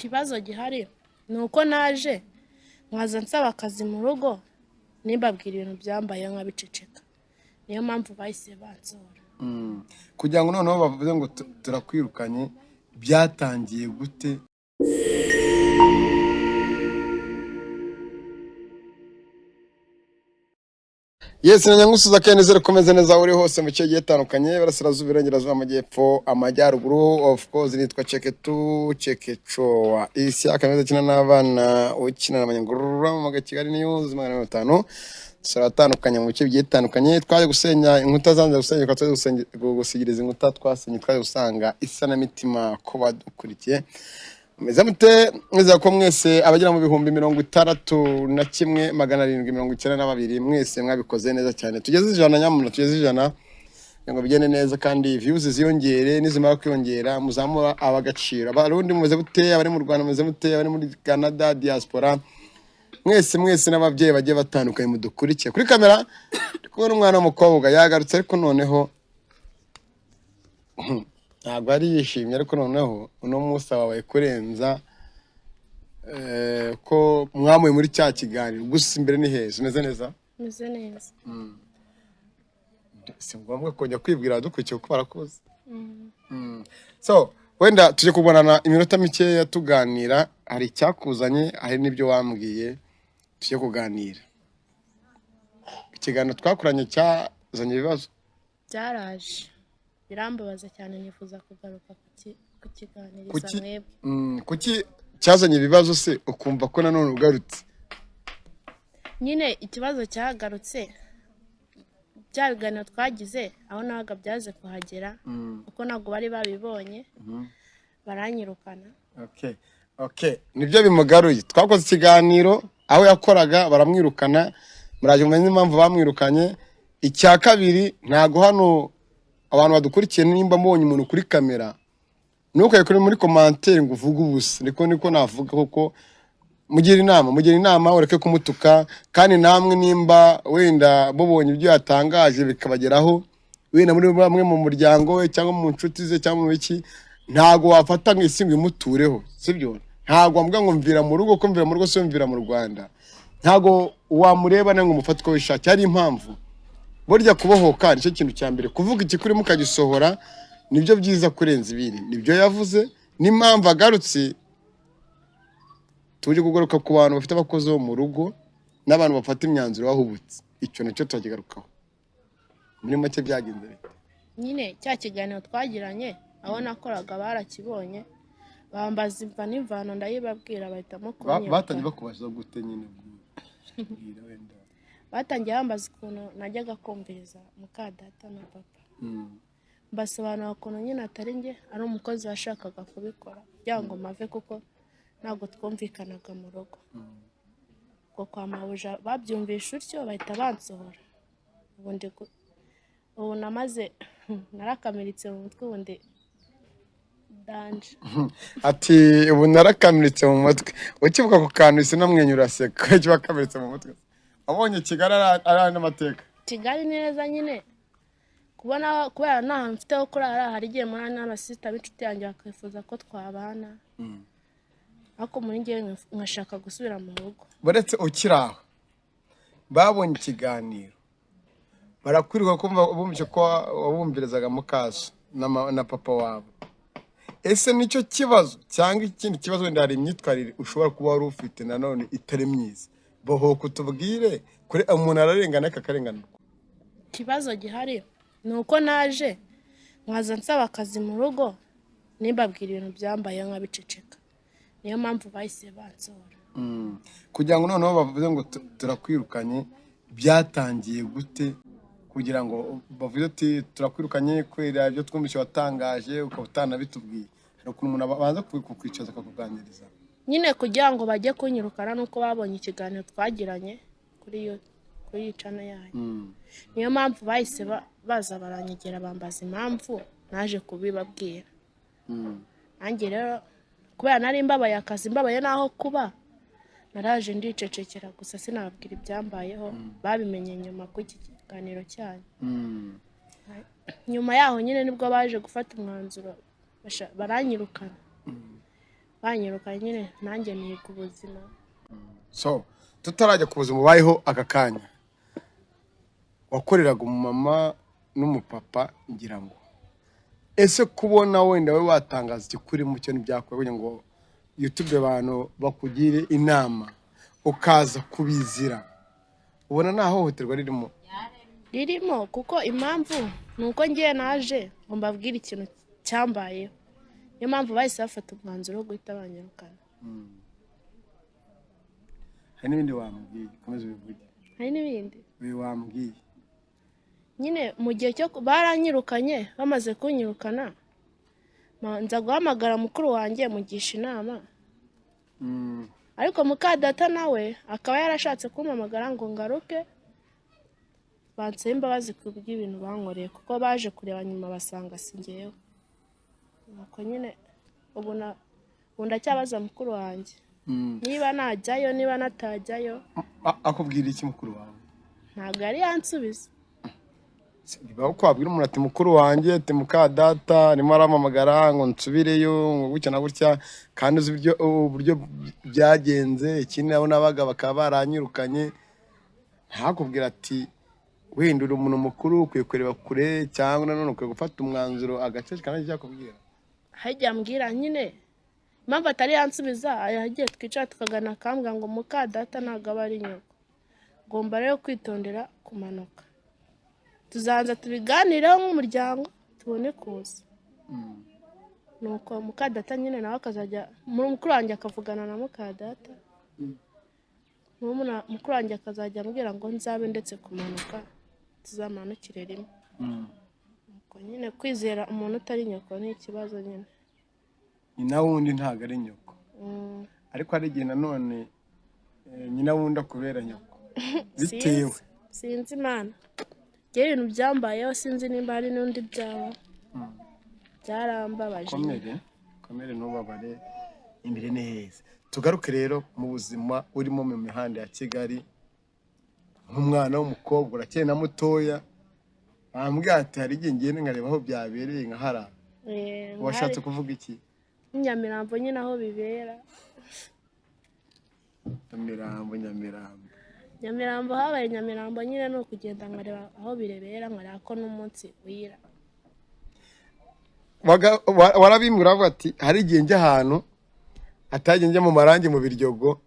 Ikibazo gihari ni uko naje nkaza nsaba akazi mu rugo, nimbabwira ibintu byambayeho nkabiceceka, niyo mpamvu bahise bansohora. Kugira ngo noneho bavuze ngo turakwirukanye, byatangiye gute? Yes, na nyangusuza kandi nizere ko umeze neza aho uri hose mu bice bigiye bitandukanye, iburasirazuba, iburengerazuba, amajyepfo, amajyaruguru. Of course nitwa Ceketu Cekecowa Isiyaka meza akina n'abana, ukina n'abanyangurura mu Kigali News 500. Turatandukanye mu bice bigiye bitandukanye, twaje gusenya inkuta zanze gusenyuka, twaje gusigiriza inkuta twasenye, twaje gusanga isanamitima ko badukurikiye. Meze mute? Mwizera ko mwese abagera mu 61,792 mwese mwabikoze neza cyane. Tugeze 100 nyamuna, tugeze 100 kugira ngo bigende neza kandi views ziyongere. Nizimara kwiyongera muzamura abagaciro. Abarundi mumeze bute? Abari mu Rwanda mumeze mute? Abari muri Canada, diaspora mwese mwese, n'ababyeyi bagiye batandukanye mudukurikiye. Kuri kamera ndi kumwe n'umwana w'umukobwa yagarutse, ariko noneho ntabwo yari yishimye, ariko noneho uno munsi ababaye kurenza ko mwamuye muri cya kiganiro. Gusa imbere ni heza, umeze neza? Meze neza. Si ngombwa kongera kwibwira abadukurikiye kuko barakuzi. So wenda tujye kubonana iminota mikeya tuganira, hari icyakuzanye, hari n'ibyo wambwiye tujye kuganira. Ikiganiro twakoranye cyazanye ibibazo. Byaraje birambabaza cyane, nifuza kugaruka kukiganiriza Kuki? mwebwe. Kuki cyazanye ibibazo se ukumva ko nanone ugarutse? Nyine ikibazo cyagarutse, bya biganiro twagize aho nabaga byaze kuhagera, kuko ntabwo bari babibonye, baranyirukana. Okay. Okay. Nibyo bimugaruye. Twakoze ikiganiro aho yakoraga baramwirukana, muraje mumenye impamvu bamwirukanye. Icya kabiri, ntago hano abantu badukurikiye, nimba mubonye umuntu kuri kamera ntukajye kuri muri commentaire ngo uvuge ubusa, niko navuga, kuko mugira inama ureke kumutuka. Kandi namwe nimba wenda mubonye ibyo yatangaje bikabageraho, wenda muri bamwe mu muryango we cyangwa mu nshuti ze cyangwa mu biki, ntago wafata ngo isi ngo imutureho, sibyo? Ntago wamubwira ngo mvira mu rugo, ko mvira mu rugo si mvira mu Rwanda. Ntago wamureba ngo umufate uko wishakiye. Hari impamvu burya kubohoka nicyo kintu cya mbere, kuvuga ikikurimo ukagisohora nibyo byiza kurenza ibindi. Nibyo yavuze n'impamvu agarutse. Tuje kugaruka ku bantu bafite abakozi bo mu rugo n'abantu bafata imyanzuro bahubutse, icyo nacyo turakigarukaho. Muri make byagenze bite? Nyine cya kiganiro twagiranye aho nakoraga barakibonye, bambaza imva n'imvano, ndayibabwira, bahitamo Batangiye kunyirukana. bakubaza gute nyine? Bwira wenda. Batangiye bambaza ukuntu najyaga kumviriza muka data na papa, mbasobanurira ukuntu nyine atari njye, ari umukozi washakaga kubikora kugira ngo mpave, kuko ntabwo twumvikanaga mu rugo. Ubwo kwa mabuja babyumvishe utyo bahita bansohora. Ubu ndi ubu namaze narakamiritse mu mutwe, ubu ndi danger. Ati ubu narakamiritse mu mutwe. Ukivuga ku kantu isi namwenyura aseka, kiba kamiritse mu mutwe. Wabonye Kigali ari n'amateka. Kigali ni neza nyine kubona, kubera nta hantu mfite ho kurara. Hari igihe mpura n'abasista b'inshuti yanjye bakifuza ko twabana, ariko muri njyewe nkashaka gusubira mu rugo. Buretse ukiri aho, babonye ikiganiro barakwiruka, kumva bumvise ko wabumvirizaga mukaso na papa wawe. Ese nicyo kibazo cyangwa ikindi kibazo? Wenda hari imyitwarire ushobora kuba wari ufite nanone itari myiza. Bohoka utubwire, kuri umuntu ararengana ariko akarenganurwa. Ikibazo gihari ni uko naje nkaza nsaba akazi mu rugo, nimbabwira ibintu byambayeho nkabiceceka, niyo mpamvu bahise bansohora. Kugira ngo noneho bavuze ngo turakwirukanye, byatangiye gute? Kugira ngo bavuze ati turakwirukanye kubera ibyo twumvise watangaje ukaba utanabitubwiye, hari ukuntu umuntu abanza kukwicaza akakuganiriza. Nyine kugira ngo bajye kunyirukana nuko babonye ikiganiro twagiranye kuri iyi channel yanyu, niyo mpamvu bahise baza baranyegera bambaza impamvu naje kubibabwira. Nanjye rero kubera nari mbabaye akazi, mbabaye n'aho kuba, naraje ndicecekera gusa, sinababwira ibyambayeho. Babimenye nyuma kuri iki kiganiro cyanyu. Nyuma yaho nyine nibwo baje gufata umwanzuro, baranyirukana. Banyirukanye nyine, nanjye niga ubuzima. So tutarajya ku buzima ubayeho aka kanya, wakoreraga umumama n'umupapa, ngira ngo ese kubona wenda we watangaza ikikurimo cyo ntibyakora kugira ngo YouTube abantu bakugire inama, ukaza kubizira, ubona nta hohoterwa ririmo? Ririmo, kuko impamvu ni uko ngiye naje ngo mbabwire ikintu cyambayeho, niyo mpamvu bahise bafata umwanzuro wo guhita banyirukana. Hari n'ibindi wambwiye, komeza ubivuge. Hari n'ibindi. Ibi wambwiye. Nyine mu gihe cyo baranyirukanye, bamaze kunyirukana nza guhamagara mukuru wanjye mugisha inama, ariko mukadata nawe akaba yarashatse kumpamagara ngo ngaruke bansabe imbabazi ku bw'ibintu bankoreye, kuko baje kureba nyuma basanga si njyewe. Nuko nyine ubu ndacyabaza mukuru wanjye niba najyayo, niba natajyayo. Akubwira iki mukuru wawe? Ntabwo yari yansubiza. Bibaho ko wabwira umuntu ati mukuru wanjye, ati muka data arimo arampamagara ngo nsubireyo, ngo gutya na gutya, kandi uzi uburyo byagenze, ikindi nabo nabaga bakaba baranyirukanye, ntakubwira ati wenda uri umuntu mukuru ukwiye kureba kure, cyangwa nanone ukwiye gufata umwanzuro agaceceka nta cyakubwira? Hajya ambwira nyine impamvu atari yansubiza, yagiye twicara tukagana akambwira ngo muka data ntabwo aba ari nyoko, ngomba rero kwitondera kumanuka, tuzabanza tubiganireho nk'umuryango tubone kuza. Nuko muka data nyine nawe akazajya mukuru wanjye akavugana na muka data, mukuru wanjye akazajya ambwira ngo nzabe ndetse kumanuka tuzamanukire rimwe. Nuko nyine kwizera umuntu utari nyoko ni ikibazo nyine. Nyina wundi ntabwo ari nyoko. Ariko hari igihe nanone nyina wundi akubera nyoko bitewe Sinzi Imana, njyewe ibintu byambayeho sinzi nimba hari n'undi byaba, byarambabaje. Komere, komere, ntubabare, imbere ni heza. Tugaruke rero mu buzima urimo mu mihanda ya Kigali nk'umwana w'umukobwa, urakeye na mutoya, bambwira ati hari igihe ngenda nkareba aho byabereye nkaharara. Washatse kuvuga iki? Nyamirambo nyine aho bibera. Nyamirambo, Nyamirambo. Nyamirambo habaye Nyamirambo nyine, ni ukugenda nkareba aho birebera, nkareba ko n'umunsi wira. Warabimbwira uravuga ati hari igihe njya ahantu atagiye njya mu marangi mu Biryogo,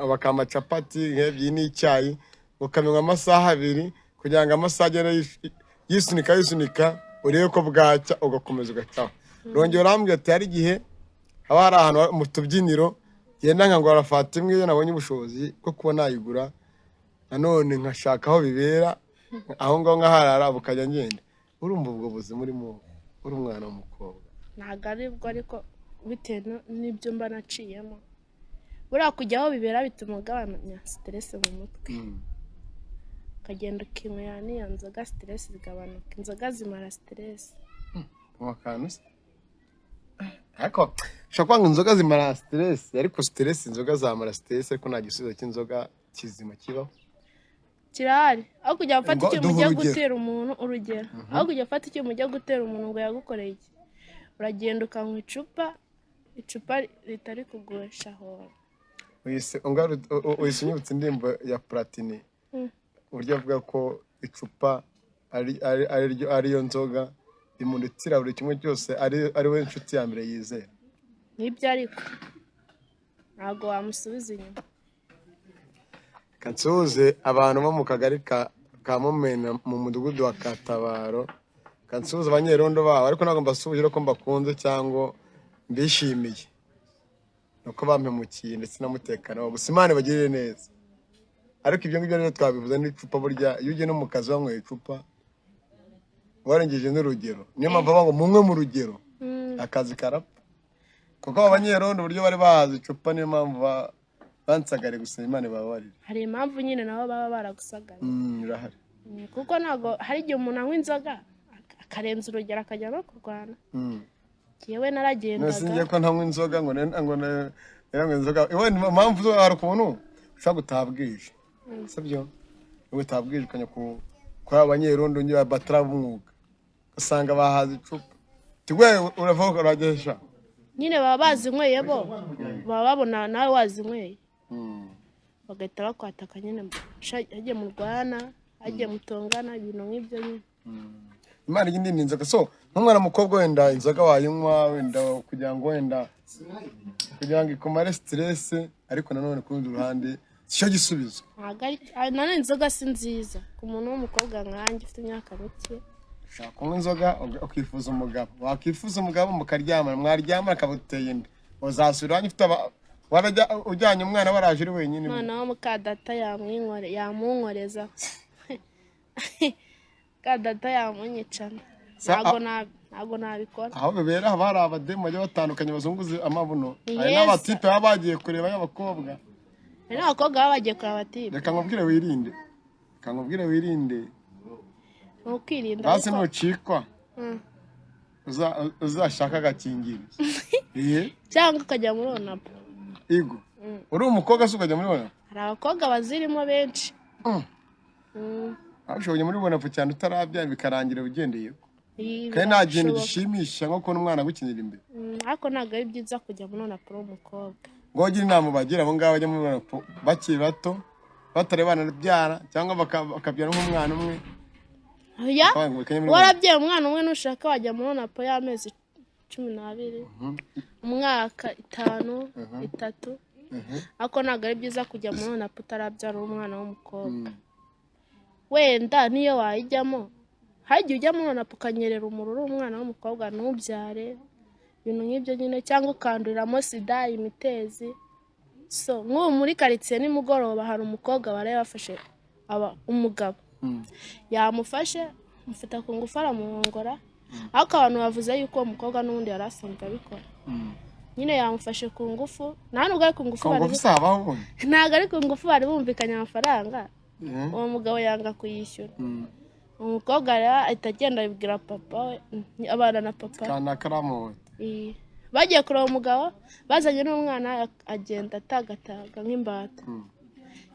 bakampa capati nk'ebyiri n'icyayi, ukamenywa amasaha 2 kugira ngo amasaha agende yisunika yisunika, urebe ko bwacya ugakomeza ugacaho. Rongera urambwira ati hari igihe haba hari ahantu mu tubyiniro ngenda nkangura fanta imwe, iyo nabonye ubushobozi bwo kuba nayigura, nanone nkashaka aho bibera aho ngaho nkaharara bukajya ngenda. Urumva ubwo buzima urimo uri umwana w'umukobwa? Ntabwo ari bwo, ariko bitewe n'ibyo mba naciyemo, buriya kujya aho bibera bituma ugabanya stress mu mutwe, ukagenda ukinywera n'iyo nzoga, stress zigabanuka. Inzoga zimara stress. Kunywa akantu se? Ariko ushobora kuvuga ngo inzoga zimara stress, ariko stress, inzoga zamara stress, ariko nta gisubizo cy'inzoga kizima kibaho. Kirahari. Aho kujya gufata Ngo icyuma duhe ujya urugero. gutera umuntu, urugero, aho kujya gufata icyuma ujya gutera umuntu ngo yagukoreye iki, uragenda ukanywa icupa, icupa ritari kugusha hora. Uhise unyibutsa indirimbo ya Platini, uburyo avuga ko icupa ariyo nzoga imurutira buri kimwe cyose, ari we nshuti ya mbere yizera. Nibyo, ariko ntabwo wamusubiza inyuma. Reka nsuhuze abantu bo mu kagari ka Mumena mu mudugudu wa Katabaro, reka nsuhuze abanyerondo babo, ariko ntabwo mbasuhuje ko mbakunze cyangwa mbishimiye, nuko bampemukiye ndetse n'umutekano wabo. Gusa Imana ibagirire neza. Ariko ibyo ngibyo rero twabivuze n'icupa, burya iyo ugiye no mu kazi wanyweye icupa warengeje n'urugero, niyo mpamvu bavuga ngo munywe mu rugero, akazi karapfa, kuko abo banyerondo uburyo bari bahaze icupa, niyo mpamvu bansagariye. Gusa Imana ibabarire. Hari impamvu nyine nabo baba baragusagariye. Irahari. Kuko ntabwo hari igihe umuntu anywa inzoga akarenza urugero akajya no kurwana. Yewe, naragendaga. None singiye ko ntanywa inzoga ngo ngo inzoga iwe impamvu zo hari ukuntu ushobora gutaha bwije, sibyo? Iyo utaha bwije ukajya kuri aba banyerondo njye batara b'umwuga, ugasanga bahaze icupa, tigwe uravuga uragesha. Nyine baba bazinyweye, bo baba babona nawe wazinyweye, bagahita bakwataka nyine, hagiye murwana, hagiye mutongana, ibintu nk'ibyo nyine. Imana ijya indinda inzoga. So nk'umwana mukobwa, wenda inzoga wayinywa wenda kugira ngo ikumare stress, ariko nanone ku rundi ruhande si cyo gisubizo. Ntabwo ari nanone inzoga si nziza ku muntu w'umukobwa nkanjye ufite imyaka mike. Ushobora kunywa inzoga ukifuza umugabo, wakwifuza umugabo mukaryamana, mwaryamana akaba uteye inda, uzasubira iwanyu ufite ujyanye umwana, waraje uri wenyine. Noneho mukadata yamunkoreza, mukadata yamunyicana. Ntabwo nabikora. Aho bibera haba hari abademu bagiye batandukanye bazunguza amabuno, hari Yes. n'abatipe baba bagiye kureba y'abakobwa. Hari n'abakobwa baba bagiye kureba abatipe. Reka nkubwire wirinde, reka nkubwire wirinde. Ni ukwirinda. Hasi ariko nucikwa, uzashaka agakingirizo. Iye. Cyangwa ukajya muri onapo. Igo, uri umukobwa se ukajya muri bona? Hari abakobwa bazirimo benshi. Aho ushobora kujya muri bonapo cyane utarabyara, bikarangira ugendeye. Iyi Kandi nta kintu birashoboka. gishimisha nko kubona umwana agukinira imbere. Ariko ntabwo ari byiza kujya muri onapo uri umukobwa. Ngo ugire inama bagira abo ngabo bajya muri bonapo bakiri bato, batari banabyara, cyangwa bakabyara nk'umwana umwe. Oya. Bakavuga ngo reka njye muri Warabyaye umwana umwe, nushaka wajya muri onapo y'amezi 12, umwaka, 5, 3, ariko ntabwo ari byiza kujya muri onapo utarabyara umwana w'umukobwa. Wenda niyo wayijyamo, hari igihe ujya muri onapo ukanyerera umururu uri umwana w'umukobwa ntubyare, ibintu nk'ibyo nyine, cyangwa ukanduriramo sida, imitezi. So nk'ubu muri karitsiye nimugoroba hari umukobwa baraye bafashe, aba umugabo yamufashe, amufata ku ngufu, aramurongora, ariko abantu bavuze yuko uwo mukobwa n'ubundi yari asanzwe abikora. Nyine yamufashe ku ngufu, nta nubwo ari ku ngufu Ku bari ngufu se habaho ubundi? Ntabwo ari ku ngufu, bari bumvikanye amafaranga, uwo mugabo yanga kuyishyura. Umukobwa rero ahita agenda abibwira papa we, abana na papa we. Kanaka aramuhote. Iyi. Bagiye kureba umugabo bazanye n'umwana, agenda atagataga nk'imbata.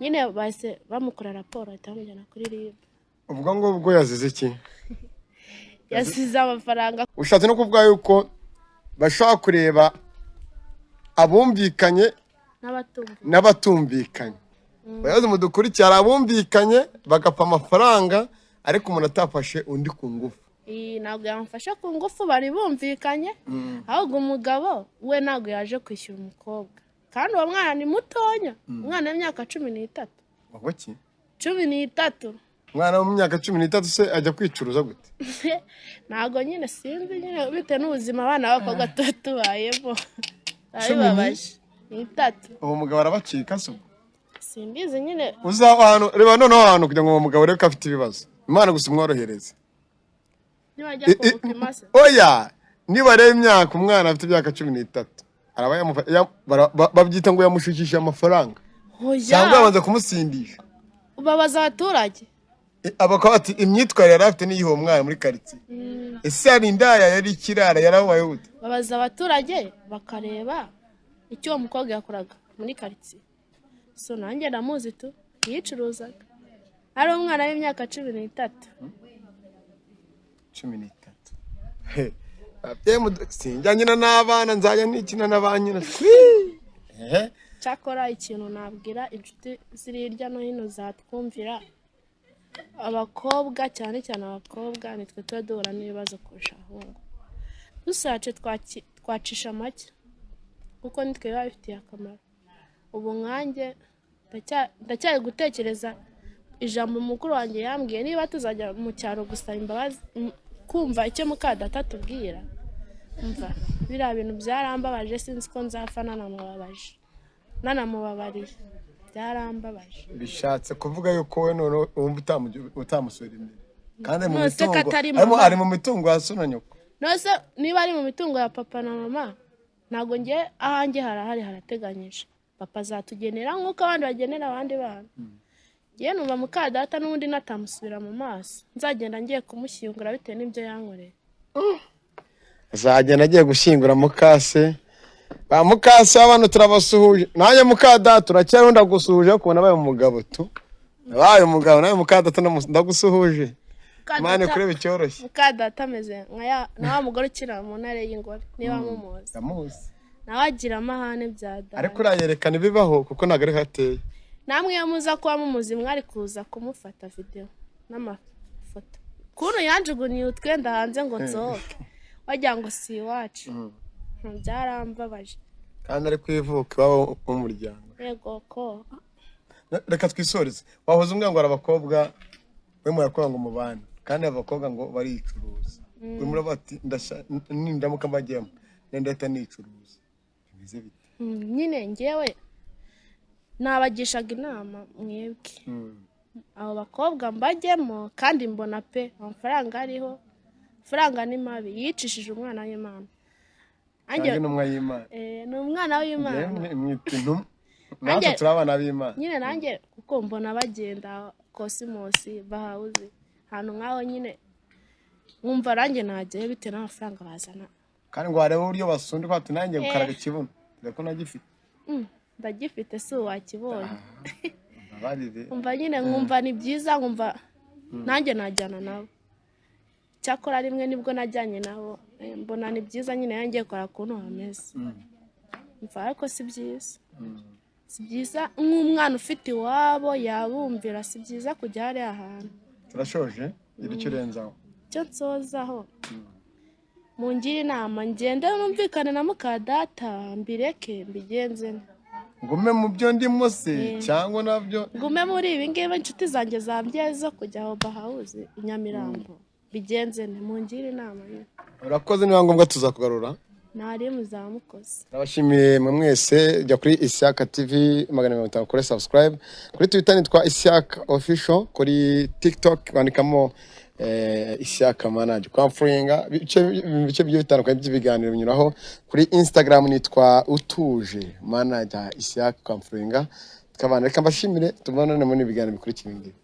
Nyine bahise bamukora raporo, bahita bamujyana kuri RIB. Ubwo ngubwo yazize iki? Yasize amafaranga. Ushatse no kuvuga yuko bashobora kureba abumvikanye n'abatumva n'abatumvikanye. Bayobozi mudukurikiye, hari abumvikanye bagapfa amafaranga, ariko umuntu atafashe undi ku ngufu. Iyi ntabwo yamufashe ku ngufu, bari bumvikanye, ahubwo umugabo we ntabwo yaje kwishyura umukobwa, kandi uwo mwana ni mutonya, umwana w'imyaka 13. Ubwo ki? 13. Umwana wo mu myaka 13 se ajya kwicuruza gute? Ntabwo nyine, sinzi nyine, bitewe n'ubuzima abana b'abakobwa tuba tubayemo biba bibabaje. Ni itatu. Uwo mugabo arabacika se ubwo? Simbizi nyine. Uza ahantu, reba noneho ahantu kugira ngo uwo mugabo urebe ko afite ibibazo, Imana gusa imworohereze. Nibajya kumupima se? Oya, niba reba imyaka umwana afite, imyaka 13, araba babyita ngo yamushukishije amafaranga Oya. cyangwa yabanza kumusindisha. Babaza abaturage. Abakaba bati imyitwarire yari afite n'iyihe uwo mwana muri karitsiye? Ese hari indaya, yari ikirara, yarabaye gute? Babaza abaturage bakareba icyo uwo mukobwa yakoraga muri karitsiye. So nanjye ndamuzi tu, yicuruzaga ari umwana w'imyaka 13. 13. He, babyeyi sinjya nkina n'abana, nzajya nikina na ba nyina. Twi! Ehe. Cyakora ikintu nabwira inshuti ziri hirya no hino zatwumvira, abakobwa, cyane cyane abakobwa, nitwe tuba duhura n'ibibazo kurusha abahungu. Dusace twacisha make, kuko nitwe biba bifitiye akamaro. Ubu nkanjye ndacyari gutekereza ijambo mukuru wanjye yambwiye, niba tuzajya mu cyaro gusaba imbabazi, kumva icyo mukadata atubwira. Umva, biriya bintu byarambabaje, sinzi ko nzapfa nanamubabaje, nanamubabariye, byarambabaje. Bishatse kuvuga yuko wowe noneho wumva utamusura imbere, kandi ari mu None se ko mitungo atari arimo mama? Ari mu mitungo ya so na nyoko. Nose niba ari mu mitungo ya papa na mama, ntabwo ngiye ahanjye, harahari, harateganyije, papa azatugenera nk'uko abandi bagenera abandi bana. Ngiye numva mukadata n'ubundi natamusubira mu maso, nzagenda ngiye kumushyingura bitewe n'ibyo yankoreye. Azagenda agiye gushyingura mukase. Ba mukase abantu turabasuhuje, nanjye mukadata uracyariho, ndagusuhuje, kubona abaye umugabo tu, abaye umugabo nawe mukadata ndagusuhuje. Imana ikurebe icyoroshye. Mukadata ameze nka na wa mugore ukina mu ntare y'ingore, niba mumuzi. Ndamuzi. Nawe agira amahane bya data. Ariko urayerekana ibibaho kuko ntabwo ari hateye. Namwe iyo muza kuba mumuzi mwari kuza kumufata videwo n'amafoto. Kuntu yanjuguniye utwenda hanze ngo nsohoke, wagira ngo si iwacu. Byarambabaje. Kandi ari ku ivuko iwabo w'umuryango. Yego ko. Reka twisoreze. Wahoze umbwira ngo hari abakobwa we murakora ngo mubane, kandi abakobwa ngo baricuruza. Urimo uravuga ati nindamuka mbagiyemo ndahita nicuruza, bimeze bite? Nyine ngewe nabagishaga inama mwebwe, abo bakobwa mbajyemo, kandi mbona pe amafaranga ariho, amafaranga ni mabi, yicishije umwana w'Imana. Nanjye ni umwana w'Imana. Ni umwana w'Imana. Mwita intumwa, natwe turi abana b'Imana. Nyine nanjye kuko mbona bagenda kosimosi bahawuzi ahantu nk'aho, nyine nkumva nanjye najyayo bitewe n'amafaranga bazana. Kandi ngo warebe uburyo basundika bati nanjye gukaraga ikibuno dore ko nagifite. Ndagifite, si wakibonye. Mbabarire. Nkumva nyine, nkumva ni byiza, nkumva nanjye najyana nabo. Cyakora rimwe nibwo najyanye nabo, mbona ni byiza nyine, yangiye kora ukuntu hameze. Mva ariko si byiza, si byiza nk'umwana ufite iwabo yabumvira, si byiza kujya hariya hantu. Turashoje, gira icyo urenzaho. Icyo nsozaho, mungire inama ngende numvikane na mukadata, mbireke, mbigenze nte? Ngume mu byo ndimo se cyangwa nabyo? Ngume muri ibi ngibi inshuti zanjye zambye zo kujya aho bahawuzi i Nyamirambo, mbigenze nte? Mungire inama nyine. Urakoze, niba ngombwa tuzakugarura. Ntari muzamukoze. Ndabashimiye mwe mwese. Jya kuri Ishyaka TV 250, kuri subscribe. Kuri Twitter nitwa Ishyaka Official, kuri TikTok wandikamo Ishyaka Manager kwamfuringa ibice bigiye bitandukanye by'ibiganiro binyuraho. Kuri Instagram nitwa Utuje Manager Ishyaka kwamfuringa tukabana. Reka mbashimire, tubonane muri ibiganiro bikurikira ibi ngibi.